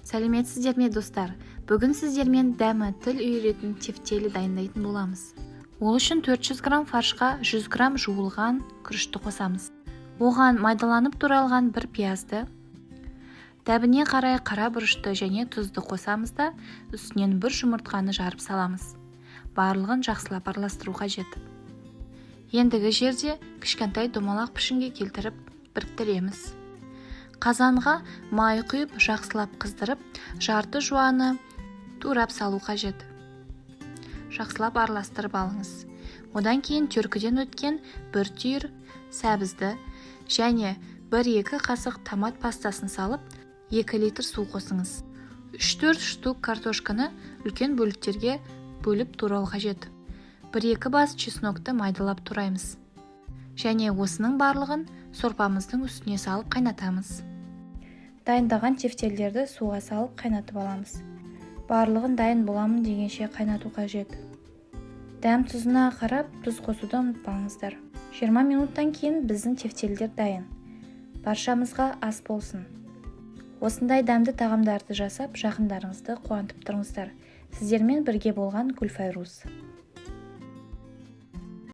Сәлеметсіздер ме, достар! Бүгін сіздермен дәмі тіл үйіретін тефтелі дайындайтын боламыз. Ол үшін 400 грамм фаршқа 100 грамм жуылған күрішті қосамыз. Оған майдаланып туралған бір пиязды, дәміне қарай қара бұрышты және тұзды қосамыз да, үстінен бір жұмыртқаны жарып саламыз. Барлығын жақсылап араластыру қажет. Ендігі жерде кішкентай домалақ пішінге келтіріп біріктіреміз. Қазанға май құйып, жақсылап қыздырып, жарты жуаны турап салу қажет. Жақсылап араластырып алыңыз. Одан кейін теркіден өткен бір түйір сәбізді және 1-2 қасық томат пастасын салып, 2 литр су қосыңыз. 3-4 штук картошканы үлкен бөліктерге бөліп турау қажет. 1-2 бас чеснокты майдалап тураймыз және осының барлығын сорпамыздың үстіне салып қайнатамыз. Дайындаған тефтелдерді суға салып қайнатып аламыз. Барлығын дайын боламын дегенше қайнату қажет. Дәм тұзына қарап тұз қосуды ұмытпаңыздар. 20 минуттан кейін біздің тефтелдер дайын. Баршамызға ас болсын! Осындай дәмді тағамдарды жасап, жақындарыңызды қуантып тұрыңыздар. Сіздермен бірге болған Гүлфайрус.